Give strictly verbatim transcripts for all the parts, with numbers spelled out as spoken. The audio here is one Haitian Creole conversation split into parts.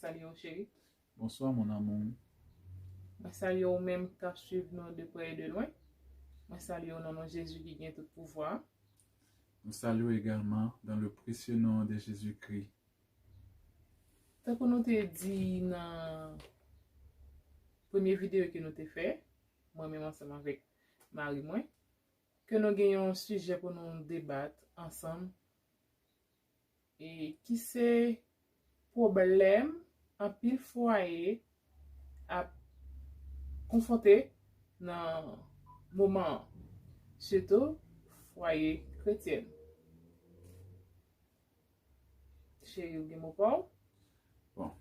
Salye w, cheri. Bonsoir, mon amour. Mwen salye w menm k ap swiv nou de prè e de lwen. Mwen salye w nan non Jezi ki gen tout pouvwa. Nous saluons également dans le précieux nom de Jésus-Christ. Tankou nou te di nan premye videyo ke nou te fè, mwen menm ansanm avèk mari mwen, ke nou gen yon sijè pou nou debat ansanm, e ki se pwoblèm anpil fwaye ap konfwonte nan moman an, sitou fwaye kretyèn. Cheri, ou gen mo pa w? Bon,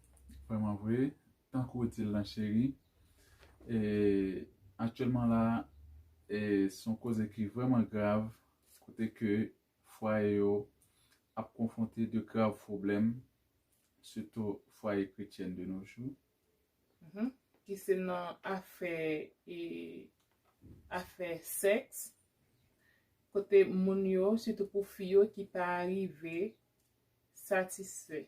vrèman vre, tankou w di l lan, cheri, e, aktyèlman la, e, se yon koze ki vrèman grav, kote ke fwaye yo ap konfwonte de grav pwoblèm, sitou fwaye kretyèn de nos jours. Mhm. Ki se nan afè, e, afè sèks, kote moun yo, sitou pou fi yo, ki pa rive satisfè.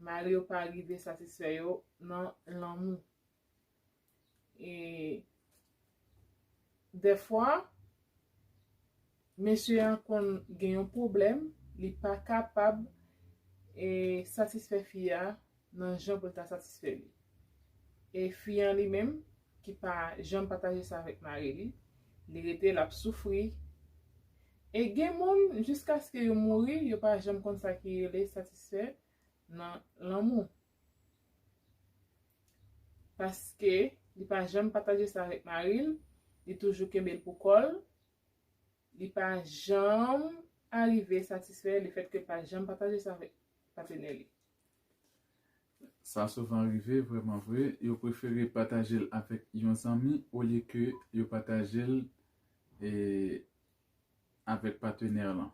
Mari yo pa rive satisfè yo nan lanmou. E dèfwa, mesye an konn gen yon pwoblèm, li pa kapab, e, satisfè fi a nan jan pou l ta satisfè li. E fi an li menm, ki pa janm pataje sa avèk mari li, li rete, l ap soufri. E gen moun, jiskaske yo mouri, yo pa janm konn sa ki rele satisfè nan lanmou. Paske li pa janm pataje sa avèk mari l, li toujou kenbe l pou kò l, li pa janm arive satisfè lefètke l pa janm pataje sa avèk patnè li. Sa souvan rive, vrèman vre, yo prefere pataje l avèk yon zanmi olye ke yo pataje l, e, avèk patnè lan.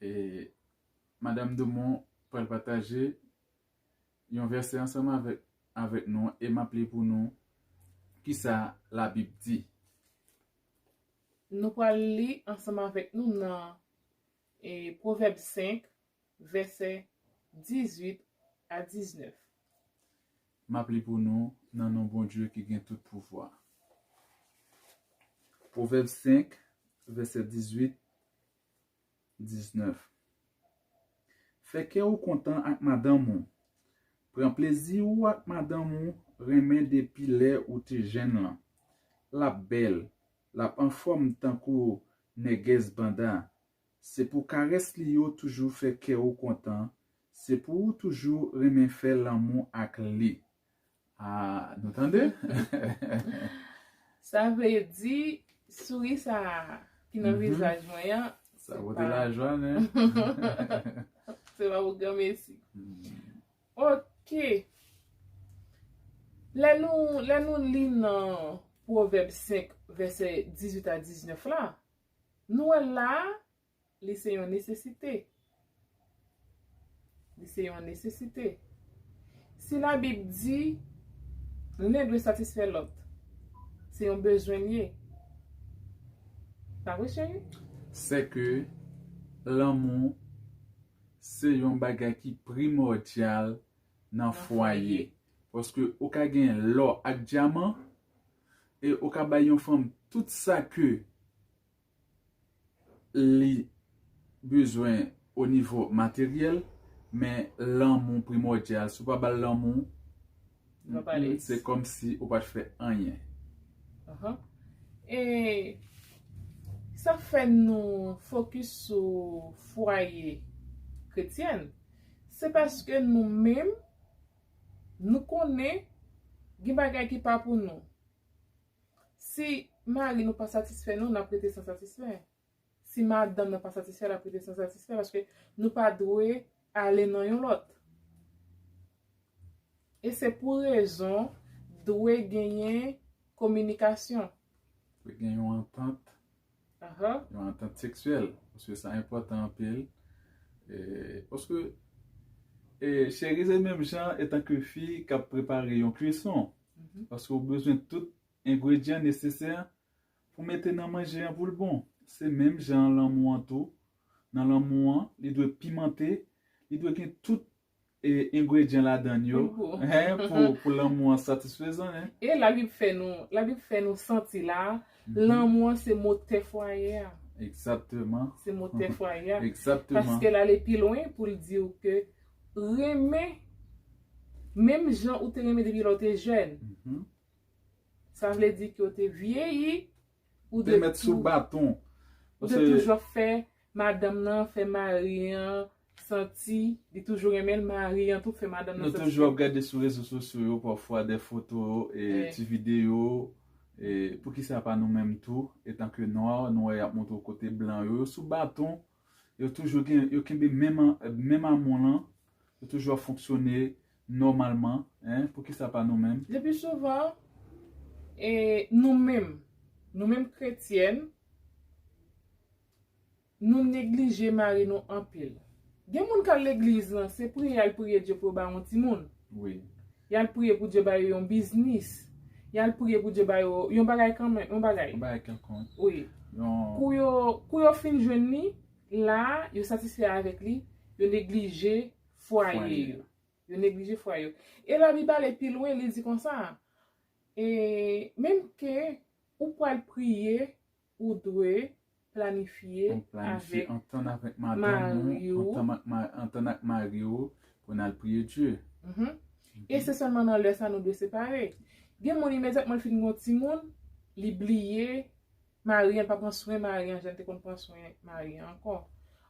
E Madam Dumont pral pataje yon vèsè ansanm avèk, avèk nou e m ap li pou nou kisa Labib di. Nou pral li ansanm avèk nou nan, e, Pwovèb senk, vèsè dizuit a diznèf. M ap li pou nou nan non Bondye ki gen tout pouvwa. Pwovèb senk, vèsè dizuit, diznèf. Fè kè w kontan ak madanm ou. Pran plezi w ak madanm ou renmen depi lè ou te jenn lan. L ap bèl, l ap anfòm tankou nègès banda. Se pou karès li yo toujou fè kè w kontan. Se pou w toujou renmen fè lanmou ak li. Ah, nou tande? Sa vle di, souri sa a ki nan vizaj mwen an, Sa pote lajwa, men. Se pa pou granmesi. Ok. Lè nou, lè nou li nan Pwovèb senk, vèsè dizuit a diznèf la, nou wè la, li se yon nesesite. Li se yon nesesite. Si Labib di, len dwe satisfè lòt, se yon bezwen l ye. Pa vre, cheri? Sè ke lanmou se yon bagay ki primòdyal nan fwaye. Paske ou ka gen lò ak dyaman, e ou ka bay yon fanm tout sa ke li bezwen o nivo materyèl, men lanmou primòdyal. Si w pa ba l lanmou, se kòmsi ou pa t fè anyen. E sa k fè nou fokis sou fwaye kretyèn, se paske nou menm, nou konnen gen bagay ki pa pou nou. Si mari nou pa satisfè nou, n ap rete san satisfè. Si madanm nan pa satisfè, l ap rete san satisfè, paske nou pa dwe ale nan yon lòt. E se pou rezon dwe genyen kominikasyon. Dwe gen yon antant, yon antant seksyèl, paske sa enpòtan anpil. E, paske, e, cheri se menm jan etanke fi k ap prepare yon kweson. Paske ou bezwen tout engredyan nesesè pou mete nan manje an pou l bon. Se menm jan lanmou an tou. Nan lanmou an, li dwe pimante, li dwe gen tout e, engredyan ladan l yo, hein, pou, pou lanmou an satisfezan, hein. E Labib fè nou, Labib fè nou santi la, lanmou an se motè fwaye a. Exactement. Se motè fwaye a. Exactement. Paske l ale pi lwen pou l di w ke renmen, menm jan ou te renmen depi lè w te jèn. Sa vle di ke w te vyeyi, ou te met sou baton. Ou te toujou ap fè madanm nan, fè mari an santi li toujou renmen l, mari an tou fè madanm nan santi. Nou toujou ap gade sou rezo sosyo yo pafwa de foto, e, ti videyo, e, poukisa pa nou menm tou, etan ke nwa, nou wè y ap montre w kote blan yo, yo sou baton, yo toujou gen, yo kenbe menm, menm amou lan, yo toujou ap fonksyone nòmalman, hein, poukisa pa nou menm? Le pli souvan, e, nou menm, nou menm kretyèn, nou neglije mari nou anpil. Gen moun k al legliz lan, se priye y al priye Dye pou yo ba yon timoun. Wi. Y al priye pou Dye ba yo yon biznis. Y al priye pou Dye ba yo yon bagay kanmenm, yon bagay. Yon bagay kèlkonk. Wi. Pou yo, pou yo fin jwenn li, la, yo satisfè avèk li, yo neglije fwaye yo. Yo neglije fwaye yo. E Labib ale pi lwen, li di konsa, e, menm ke ou pral priye, ou dwe planifye, antann avèk madanm ou, antann ak ma-, antann ak mari w pou n al priye Dye. E se sèlman nan lè sa nou dwe separe. Gen moun imedyatman l fin gen yon timoun, li bliye mari an, l pa pran swen mari an jan l te konn pran swen mari an ankò.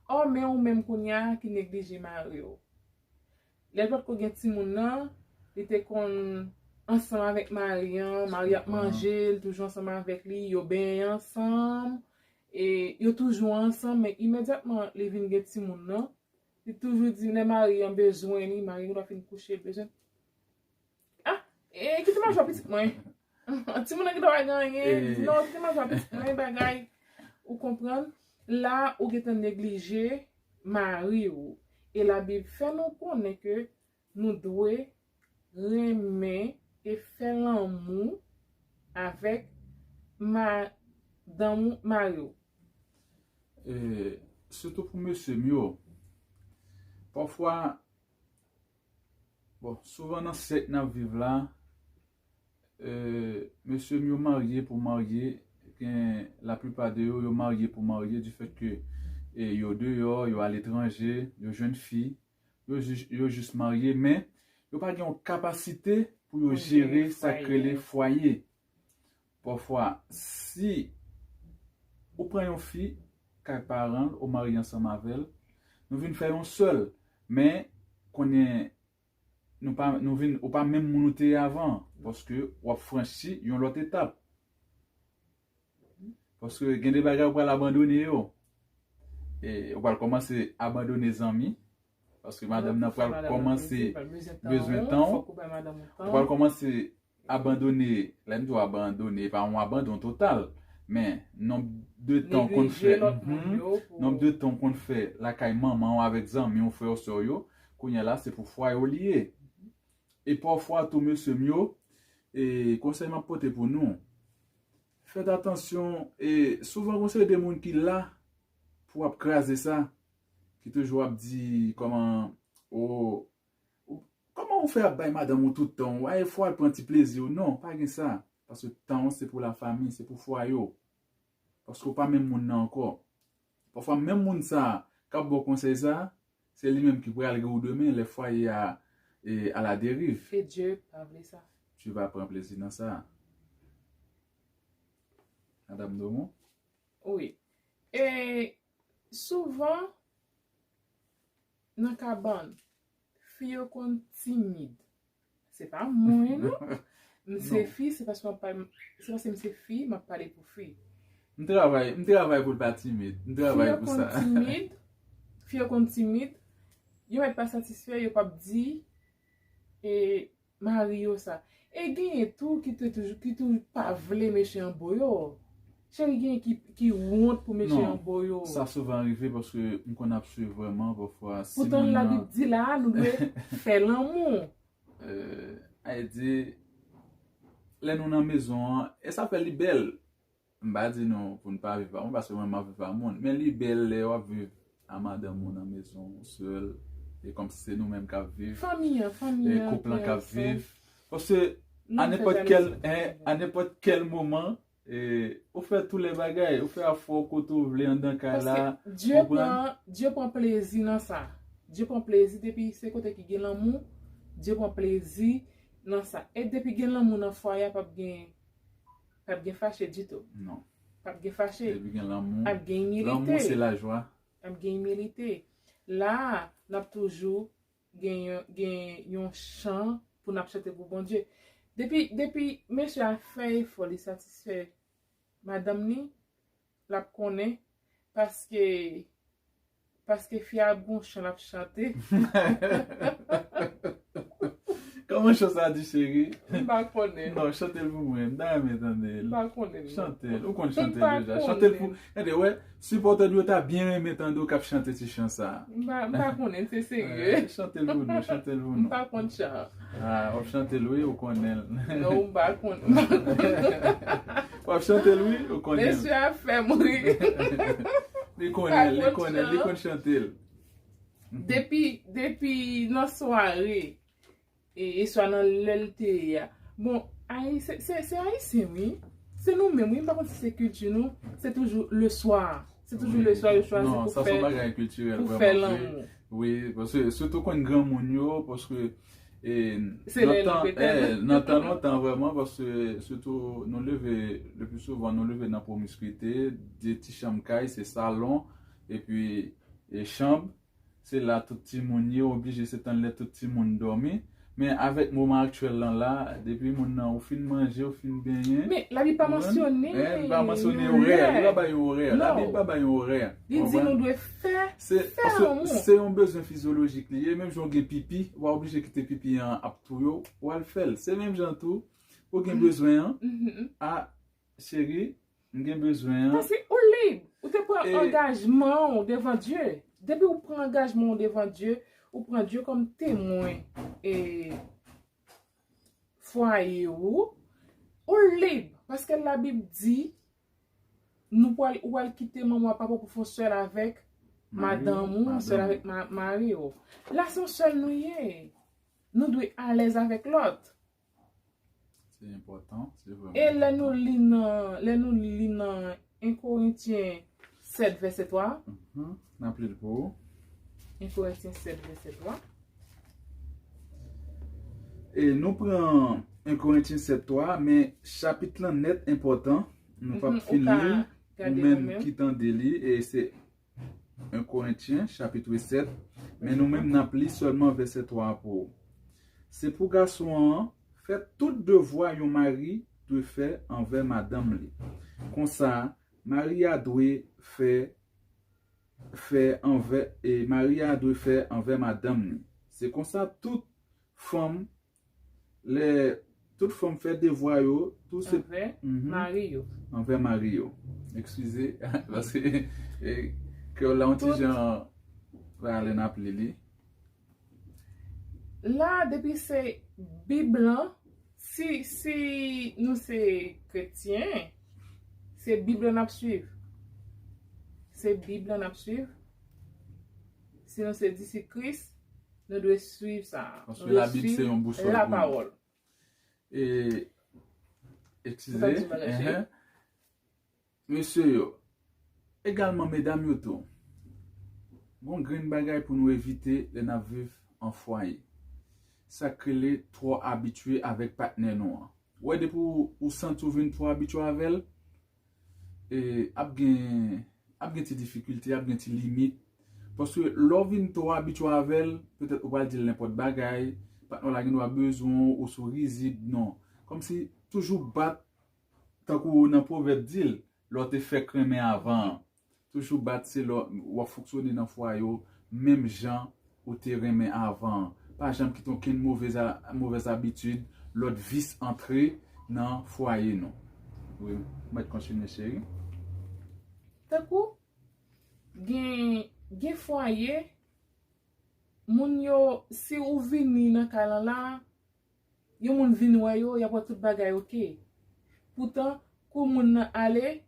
Ò, men ou menm kounye a ki neglije mari w. Lè l potko gen timoun nan, li te konn ansanm avèk mari an, mari ap manje, li toujou ansanm avèk li, yo benyen ansanm, e yo toujou ansanm, men imedyatman li vin gen timoun nan, li toujou di lè mari an bezwen li, mari an fin kouche, l bezwen. Ah, e kite m al jwe pitit mwen. Timoun nan gentan pa gen anyen. Non, kite m al jwe pitit mwen, bagay. Ou konprann? La, ou gentan neglije mari w. E Labib fè nou konnen ke nou dwe renmen e fè lanmou avèk madanm ou, mari w. E, sitou pou mesye m yo, pafwa, bon, souvan nan syèk n ap viv la, e, mesye m yo marye pou marye, gen laplipa de yo, yo marye pou marye, difèt ke, e, yo deyò, yo aletranje, yo jwenn fi, yo jis, yo jis marye, men yo pa gen yon kapasite pou yo jere sa k rele fwaye. Pafwa, si ou pran yon fi kay paran l, ou marye ansanm avè l, nou vin fè yon sèl, men konnen nou pa, nou vin, ou pa menm moun ou te ye avan, paske w ap franchi yon lòt etap. Paske gen de bagay ou pral abandone yo. E, ou pral kòmanse abandone zanmi. Paske madanm nan pral kòmanse bezwen tan w. Ou pral kòmanse abandone, lè m di w abandone, e pa yon abandon total. Men, nonb de tan w konn fè, nonb de tan w konn fè lakay manman w avèk zanmi w, frè w, sè w yo, kounye a la, se pou fwaye w li ye. E pafwa tou, mesye m yo, e konsèy m ap pote pou nou, fèt atansyon, e souvan gon seri de moun ki la pou ap kraze sa, ki toujou ap di kòman, o, ou, kòman ou fè ap bay madanm ou tout tan w, ay fò al pran ti plezi w. Non, pa gen sa, paske tan w se pou lafanmi, se pou fwaye w. Paske w pa menm moun nan ankò. Pafwa, menm moun sa a k ap ba w konsèy sa a, se li menm ki pral gen w demen lè fwaye a, e, à la dérive. E Dye pa vle sa. Dye pa pran plezi nan sa a. Madanm Domon? Wi. E souvan, nan kabann, fi yo konn timid. Se pa mwen, non. M se fi, se paske m ap pale, se paske m se fi, m ap pale pou fi. M travay, m travay pou l pa timid. M travay pou sa. Fi yo konn timid. Fi yo konn timid. Yo mèt pa satisfè, yo p ap di, e, mari yo sa. E genyen tou ki te toujou, ki toujou pa vle mesye an bo yo. Cheri, genyen ki, ki wont pou mesye an bo yo. Non, sa souvan rive paske m konn ap swiv vrèman pafwa. Poutan Labib di la, nou dwe fè lanmou. E, ay di, lè nou nan mezon an, e sa fè li bèl. M pa di nou pou n pa viv pa moun, paske mwen m ap viv pa moun. Men li bèl lè w ap viv a madanm ou nan mezon w sèl. E kòmsi se nou menm k ap viv. Fanmi an, fanmi an, koup lan k ap viv. Paske a nenpòt kèl, a nenpòt kèl moman, e, ou fè tou lè bagay, ou fè afè w kote w vle anndan kay la. Paske Dye pran, Dye pran plezi nan sa. Dye pran plezi depi se kote ki gen lanmou, Dye pran plezi nan sa. E depi gen lanmou nan fwaye a, p ap gen, p ap gen fache ditou. Non. P ap gen fache. Depi gen lanmou, ap gen imilite. Lanmou se lajwa. Ap gen imilite. La a, n ap toujou gen yon, gen yon chan pou n ap chante pou Bondye. Depi, depi mesye a fè efò, li satisfè madanm li, l ap konnen, paske, paske fi a gon chan l ap chante. Kòman chan sa di, cheri? M pa konnen. Non, chante l pou mwen. M ta renmen tande l. M pa konnen, non. Chante l. Ou konn chante l deja. Chante l pou, gade, wè, sipòtè nou yo ta byen renmen tande w k ap chante ti chan sa a. M pa, m pa konnen, se serye. Chante l pou nou, chante l pou nou. M pa konn chan. Ah, w ap chante l, wi, ou konnen l. Non, m pa konn. W ap chante l, wi, ou konnen l. Mesye a fè m ri. Li konnen l, li konnen l, li konn chante l. Depi, depi nan sware, e, e swa nan lè l te ye a. Bon, Ayi-, se, se, se Ayisyen, wi. Se nou menm, wi. M pa konn si se kilti nou. Se toujou le swa. Se toujou le swa yo chwazi pou fè, pou fè lanmou. Wi, paske sitou konn granmoun yo, paske, e, nan tan, e, nan tan lontan vrèman, paske sitou nou leve, le pli souvan nou leve nan pwomiskwite, de ti chanm kay, se salon, epi, e, chanm, se la tout timoun ye, oblije se tann lè tout timoun dòmi. Men avèk moman aktyèl lan la, depi moun nan ou fin manje, ou fin benyen. Men Labib pa mansyone, eh, li pa mansyone orè, li pa ba yon orè. Labib pa ba yon orè. Li di nou dwe fè, fè lanmou. Se yon bezwen fizyolojik li ye, menm jan w gen pipi, w pa oblije kite pipi an ap touye w, w al fè l. Se menm jan tou, ou gen bezwen an, a, cheri, m gen bezwen an. Paske ou lib. Ou te pran angajman w devan Dye. Depi ou pran angajman w devan Dye, ou pran Dye kòm temwen, e, fwaye ou, ou lib. Paske Labib di, nou pral, ou pral kite manman w ak papa w pou fè yon sèl avèk madanm ou, yon sèl avèk ma-, mari w. La, se yon sèl nou ye. Nou dwe alèz avèk lòt. Se enpòtan, se vrèman enpòtan. E lè nou li nan, lè nou li nan en Korentyen sèt vèsè twa. Mhm. N ap li l pou ou. En Korentyen sèt vèsè twa. E nou pran en Korentyen sèt twa, men chapit lan nèt enpòtan. Nou p ap fin li l, ou menm ki tande li, e se en Korentyen, chapit sèt, men nou menm n ap li sèlman vèsè twa a pou ou. Se pou gason an fè tout devwa yon mari dwe fè anvè madanm li. Konsa, mari a dwe fè, fè anvè, e mari a dwe fè anvè madanm li. Se konsa tout fanm Lè tout fanm fè devwa yo, tou se anvè mari yo. Anvè mari yo. Eskize, paske, e, kreyòl la yon ti jan prale n ap li li. La, depi se Bib lan, si, si nou se kretyen, se Bib lan n ap swiv. Se Bib lan n ap swiv. Si nou se disip Kris, nou dwe swiv sa. Paske Labib se yon bousòl pou nou. E, eskize, enhen. Mesye yo, egalman medam yo tou. Gon grenn bagay pou nou evite lè n ap viv an fwaye. Sa k rele twò abitye avèk patnè nou an. Ou wè, depi ou, ou santi w vin twò abitye avè l, e, ap gen, ap gen ti difikilte, ap gen ti limit. Paske lè w vin twò abitye avè l, petèt ou pral di l nenpòt bagay, patnè w la gendwa bezwen w, ou sou rizib, non. Kòmsi toujou bat, tankou nan pwovèb di l, lè w te fèk renmen avan an. Toujou bat se lè w ap fonksyone nan fwaye w menm jan ou te renmen avan an. Pa janm kite okenn movèz a-, movèz abitid, lòt vis antre nan fwaye nou. Wi, mèt kontinye, cheri. Tankou, gen, gen fwaye, moun yo, si ou vini nan kay lan la, yon moun vin wè yo, y ap wè tout bagay oke. Poutan, kou moun nan ale,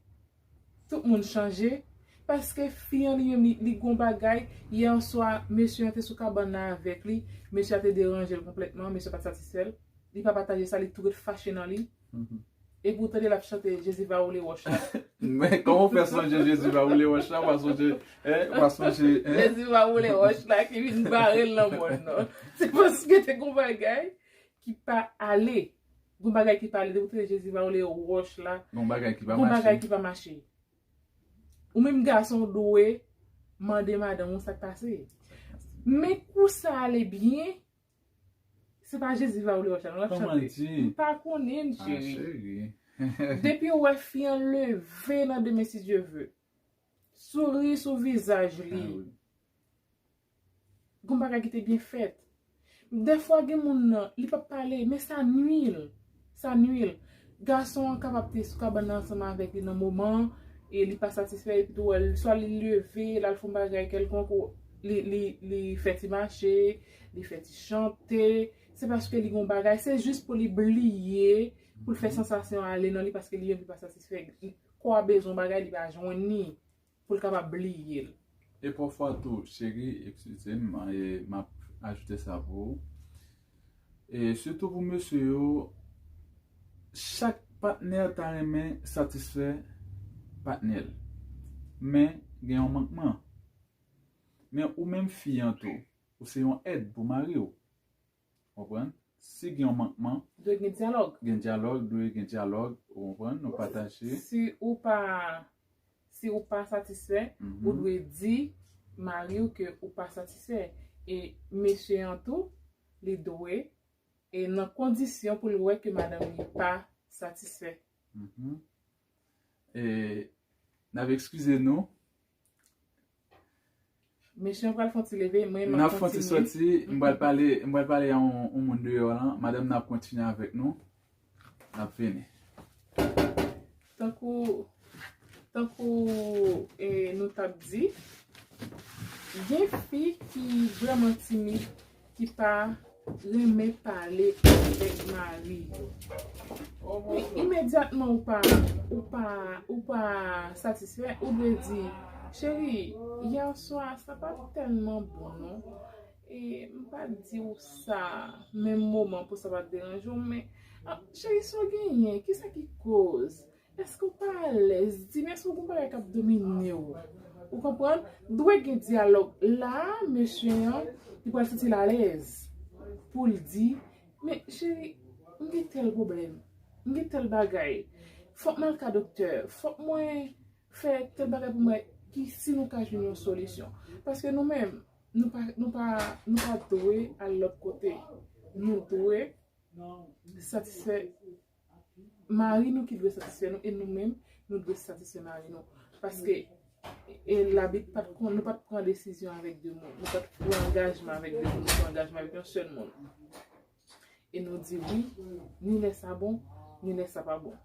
tout moun chanje, Paske fi an li menm, li, li gon bagay, yè swa, mesye an te sou kabann nan avèk li, mesye a te deranje l konplètman, mesye a pa t satisfè l, li pa pataje sa, li tou ret fache nan li. Epi w tande l ap chante Jezi va woule wòch la. Men kòman w fè sonje Jezi va woule wòch la, w a sonje, en, w a sonje, en? Jezi va woule wòch la ki vin bare l nan mòn nan. Se paske te gon bagay ki pa ale. Gon bagay ki pa ale. Depi w tande Jezi va woule wòch la, gon bagay ki pa mache. Ou menm gason w dwe mande madanm ou sa k pase. Men kou sa ale byen, se pa Jezi va woule wòch la, non, l ap chante. M pa konnen, cheri. Depi w wè fi an leve nan demen, si Dye ve, souri sou vizaj li. Gon bagay ki te byen fèt. Dèfwa gen moun nan, li p ap pale, men sa nwi l. Sa nwi l. Gason an kapab te sou kabann nan ansanm avèk li nan moman, e li pa satisfè, epi tou wè l, swa li leve, l al fè yon bagay kèlkonk, ou li, li, li fè ti mache, li fè ti chante. Se paske li gon bagay, se jis pou li bliye, pou l fè sansasyon ale nan li, paske li menm li pa satisfè. Kò a bezwen yon bagay, li pa jwenn li, pou l kapab bliye l. E pafwa tou, cheri, eskize m, e m ap ajoute sa pou ou. E sitou pou mesye yo, chak patnè ta renmen satisfè patnè l. Men gen yon mankman. Men ou menm fi an tou, ou se yon èd pou mari w. Konprann? Si gen yon mankman, dwe gen dyalòg. Gen dyalòg, dwe gen dyalòg, ou konprann? Nou pataje. Si ou pa, si ou pa satisfè, ou dwe di mari w ke ou pa satisfè. E mesye an tou, li dwe, e nan kondisyon pou l wè ke madanm li pa satisfè. E n ap eskize nou. Mesye an pral fè yon ti leve, mwen m ap kontinye. N ap fè yon ti sòti, m pral pale, m pral pale a yon, yon moun deyò lan. Madanm nan ap kontinye avèk nou. N ap vini. Tankou, tankou, e, nou t ap di, gen fi ki vrèman timid, ki pa renmen pale avèk mari yo. Men imedyatman ou pa, ou pa, ou pa satisfè, ou dwe di, cheri, yè swa sa pa t tèlman bon non. E m pa t di w sa menm moman pou sa pa t deranje w, men, ah, cheri, sa w genyen? Kisa ki koz? Èske w pa alèz? Di m, èske w gon bagay k ap domine w? Ou konprann? Dwe gen dyalòg. La a, mesye an, li pral santi l alèz pou l di, men cheri, m gen tèl pwoblèm, m gen tèl bagay, fòk m al ka doktè, fòk mwen fè tèl bagay pou m wè ki si nou ka jwenn yon solisyon. Paske nou menm, nou pa, nou pa, nou pa dwe al lòt kote. Nou dwe satisfè mari nou ki dwe satisfè nou, e nou menm, nou dwe satisfè mari nou. Paske, e Labib pa t kon, nou pa t pran desizyon avèk de moun. Nou pa t pran angajman avèk de moun. Nou pran angajman avèk yon sèl moun. E nou di wi, ni lè sa bon, ni lè sa pa bon.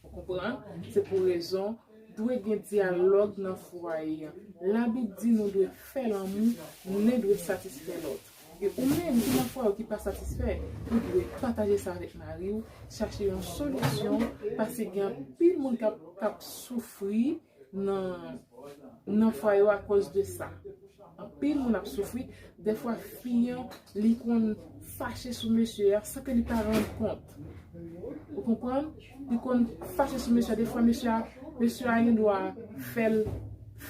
Ou konprann? Se pou rezon, dwe gen dyalòg nan fwaye a. Labib di nou dwe fè lanmou, youn dwe satisfè lòt. E ou menm ki nan fwaye w ki pa satisfè, ou dwe pataje sa avèk mari w, chache yon solisyon, paske gen anpil moun k ap, k ap soufri nan, nan fwaye yo akoz de sa. Anpil moun ap soufri, dèfwa fi an, li konn fache sou mesye a san ke li pa rann kont. Ou konprann? Li konn fache sou mesye a, dèfwa mesye a, mesye a gen dwa fè l,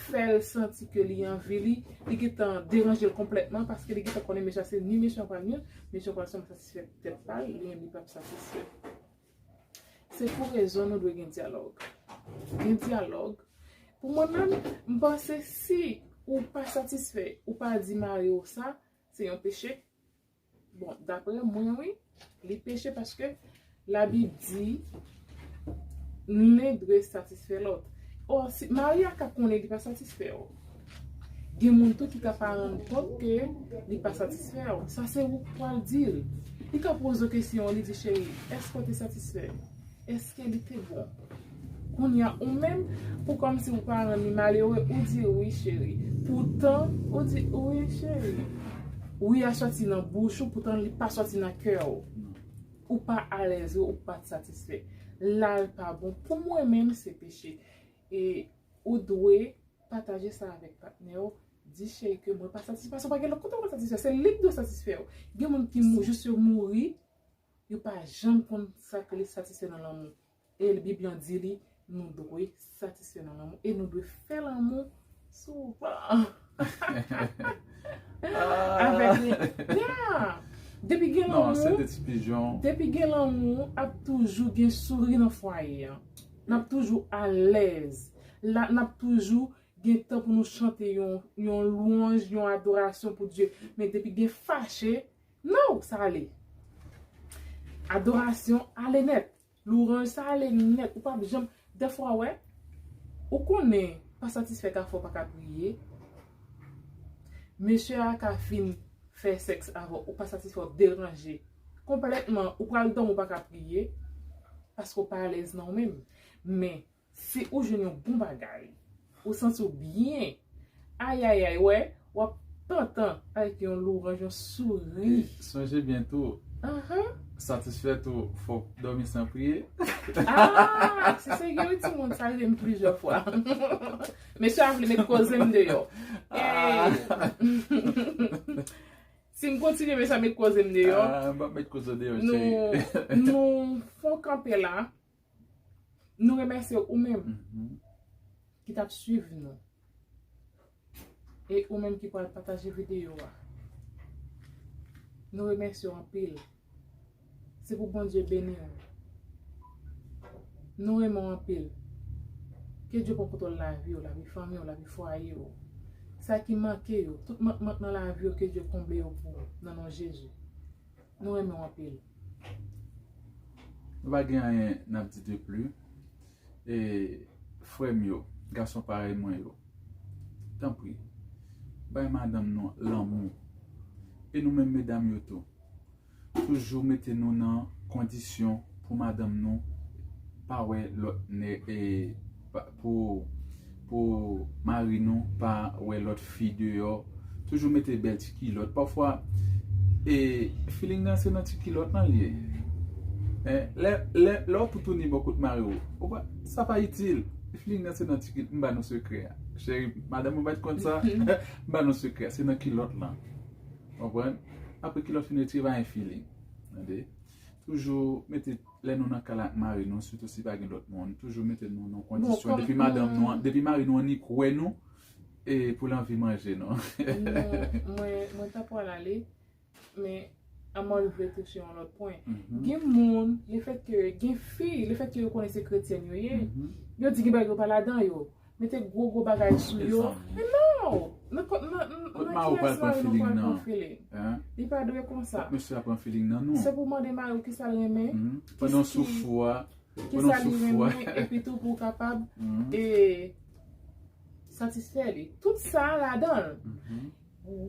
fè l santi ke li anvi li, li gentan deranje l konplètman paske li gentan konnen mesye a se ni mesye an pral ni, mesye an pral sèlman satisfè tèt pa l, li menm li p ap satisfè. Se pou rezon nou dwe gen dyalòg. Gen dyalòg. Pou mwen menm, m panse si ou pa satisfè, ou pa di mari w sa, se yon peche. Bon, daprè mwen, wi, li peche paske Labib di, youn dwe satisfè lòt. Ò, si mari a ka konnen li pa satisfè w, gen moun tou ki ka pa rann kont ke li pa satisfè w. Sa se ou k pral di l. Li ka poze w kesyon, li di, cheri, èske w te satisfè? Èske li te bon? Kounye a, ou menm, pou kòmsi ou pa rann li malere, ou di, wi, cheri. Poutan, ou di, wi, cheri. Wi a sòti nan bouch ou, poutan li pa sòti nan kè w. Ou pa alèz, ou pa t satisfè. La l pa bon. Pou mwen menm, se peche. E ou dwe Pataje sa avèk patnè w. Di cheri ke mwen pa satisfè, paske w pa gen lòt kote w pral satisfè. Se li k dwe satisfè w. Gen moun ki mou, jis yo mouri, yo pa janm konn sa ke li satisfè nan lanmou. E Bib lan di li, nou dwe satisfè nan lanmou. E nou dwe fè lanmou souvan. Avèk li. Yeah! Depi gen lanmou, depi gen lanmou, ap toujou gen souri nan fwaye an. N ap toujou alèz. La, n ap toujou gen tan pou nou chante yon, yon lwanj, yon adorasyon pou Dye. Men depi gen fache, no, sa ale. Adorasyon ale nèt. Lwanj sa ale nèt. Ou p ap janm, dèfwa, wè, ou konnen pa satisfè ka fè w pa ka priye. Mesye a ka fin fè sèks avè w, ou pa satisfè, w deranje. Konplètman, ou pral dòmi, ou pa ka priye, paske w pa alèz nan ou menm. Men, si ou jwenn yon bon bagay, ou santi w byen, ayayay, wè, w ap pantan avèk yon lwanj, yon souri. Sonje byen tou, satisfè tou, fòk dòmi san priye. Ah, si se gen yon timoun, sa rive m plizyè fwa. Mesye a vle met koze m deyò. Eh. Si m kontinye, mesye a met koze m deyò. Ah, m p ap met koze w deyò, cheri. Nou, nou fè yon kanpe la. Nou remèsye ou menm ki t ap swiv nou. E ou menm ki pral pataje videyo a. Nou remèsye w anpil. Se pou Bondye beni w. Nou renmen w anpil. Ke Dye pran kontwòl lavi w, lavi fanmi w, lavi fwaye w. Sa ki manke yo, tout mank mank nan lavi w, ke Dye konble yo pou ou, nan non Jezi. Nou renmen w anpil. Nou pa gen anyen n ap di de pli. E frè m yo, gason parèy mwen yo, tanpri, bay madanm nou lanmou. E nou menm medam yo tou, toujou mete nou nan kondisyon pou madanm nou pa wè lòt nèg, e, pa, pou, pou mari nou pa wè lòt fi deyò. Toujou mete bèl ti kilòt. Pafwa, e, feeling nan se nan ti kilòt lan li ye. E, lè, lè, lè w toutouni bò kot mari w, ou pa, sa pa itil. Feeling nan se nan ti kilòt. M ba nou sekrè a. Cheri, madanm ou pa t konn sa. M ba nou sekrè a. Se nan kilòt lan. Konprann? Apre kilòt fin retire, pa gen feeling. Tande? Toujou mete, lè nou nan kal ak mari nou, sitou si pa gen lòt moun, toujou mete nou nan kondisyon. Depi madanm nou, depi mari nou annik wè nou, e pou l anvi manje nou. Non, mwen, mwen ta pral ale, men an m anvi touche yon lòt pwen. Gen moun, lefètke, gen fi, lefètke yo konnen se kretyèn yo ye, yo di gen bagay yo pa ladan yo. Mete gwo, gwo bagay sou yo. Men non! Nan kò, nan, nan, nan kiyès mari nou pral pran feeling? Li pa dwe konsa. Kot mesye a pran feeling nan nou? Se pou mande mari w kisa l renmen, pandan w sou fou a, kisa li renmen, epi tou pou w kapab, e, satisfè li. Tout sa ladan l.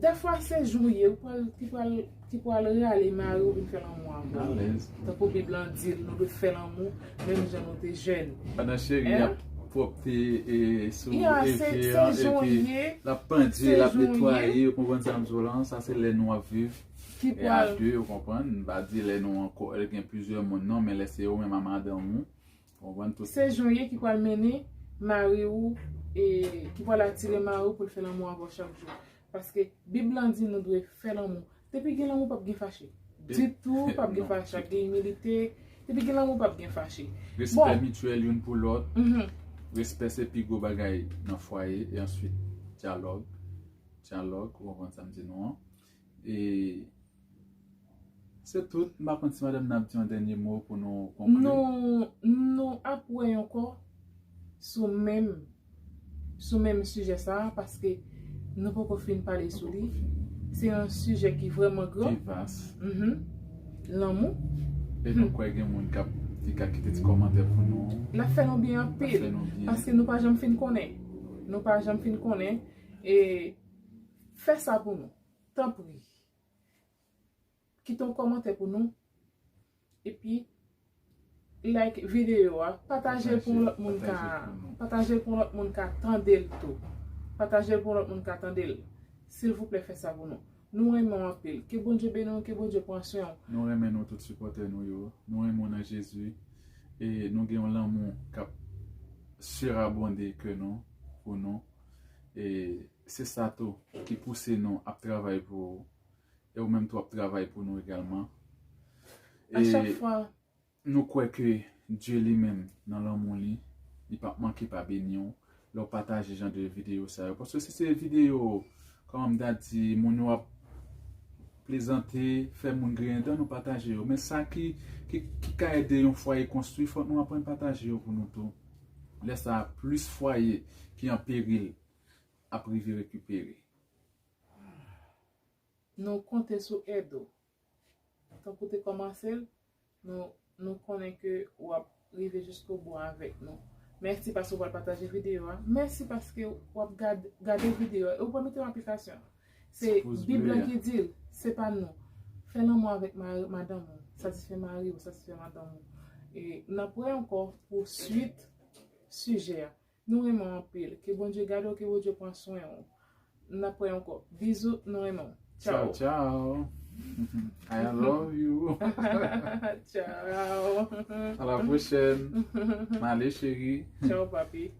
Dèfwa se jan w ye, ou pral, ki pral, ki pral rale mari w vin fè lanmou avè w. Tankou Bib lan di l, nou dwe fè lanmou menm jan nou te jèn. Pandan cheri ap pwòpte, e, sou evye an, epi l ap pandye, l ap netwaye, ou konprann sa m di w lan, sa se lè nou ap viv, e, a de, ou konprann? M pa di lè nou ankò, gen plizyè moun non, men lè se ou menm a madanm ou, ou konprann tout. Se jan w ye ki pral mennen mari w, e, ki pral atire mari w pou l fè lanmou avè w chak jou. Paske Bib lan di nou dwe fè lanmou. Depi gen lanmou, p ap gen fache. Ditou, p ap gen fache, p ap gen imilite. Depi gen lanmou, p ap gen fache. Respè mityèl youn pou lòt. Respè se pi gwo bagay nan fwaye. E answit, dyalòg. Dyalòg, ou konprann sa m di nou an. E se tout. M pa konn si madanm nan ap di yon dènye mo pou nou konkli. Nou, nou ap wè ankò sou menm, sou menm sijè sa a, paske nou poko fin pale sou li. Se yon sijè ki vrèman gran. Ki vas. Lanmou. E nou kwè gen moun k ap, ki ka kite ti kòmantè pou nou. L ap fè nou byen anpil, paske nou pa janm fin konnen. Nou pa janm fin konnen. E fè sa pou nou. Tanpri. Kite yon kòmantè pou nou. Epi, like videyo a. Pataje l pou yon lòt moun ka, pataje l pou yon lòt moun ka tande l tou. Pataje l pou yon lòt moun ka tande l. Silvouplè, fè sa pou nou. Nou renmen w anpil. Ke Bondye beni w, ke Bondye pran swen w. Nou renmen nou tout sipòtè nou yo. Nou renmen w nan Jezi. E nou gen yon lanmou k ap sirabonde ke nou, pou nou. E se sa tou ki pouse nou ap travay pou ou. E ou menm tou ap travay pou nou egalman. A chak fwa. Nou kwè ke Dye li menm, nan lanmou li, li p ap manke pa beni w lè w pataje jan de videyo sa yo. Paske si se videyo, kòman m ta di, moun yo ap plezante, fè moun griyen dan, nou pataje yo. Men sa ki, ki, ki ka ede yon fwaye konstwi, fòk nou aprann pataje yo pou nou tou. Lè sa a, plis fwaye ki an peril ap rive rekipere. Nou konte sou èd ou. Tankou te kòmanse l, nou, nou konnen ke w ap rive jiskobou avèk nou. Mèsi paske w pral pataje videyo a. Mèsi paske w ap gad, gade videyo a e w pral mete l an aplikasyon. Se Bib la ki di l, se pa nou. Fè lanmou avèk madanm ou, satisfè mari w, satisfè madanm ou. E n ap wè ankò pou swit sijè a. Nou renmen w anpil. Ke Bondye gade w, ke Bondye pran swen w. N ap wè ankò. Bizou, nou renmen w. Ciao, ciao. I love you. Ciao. À la prochaine. Male cheri. Ciao, papi.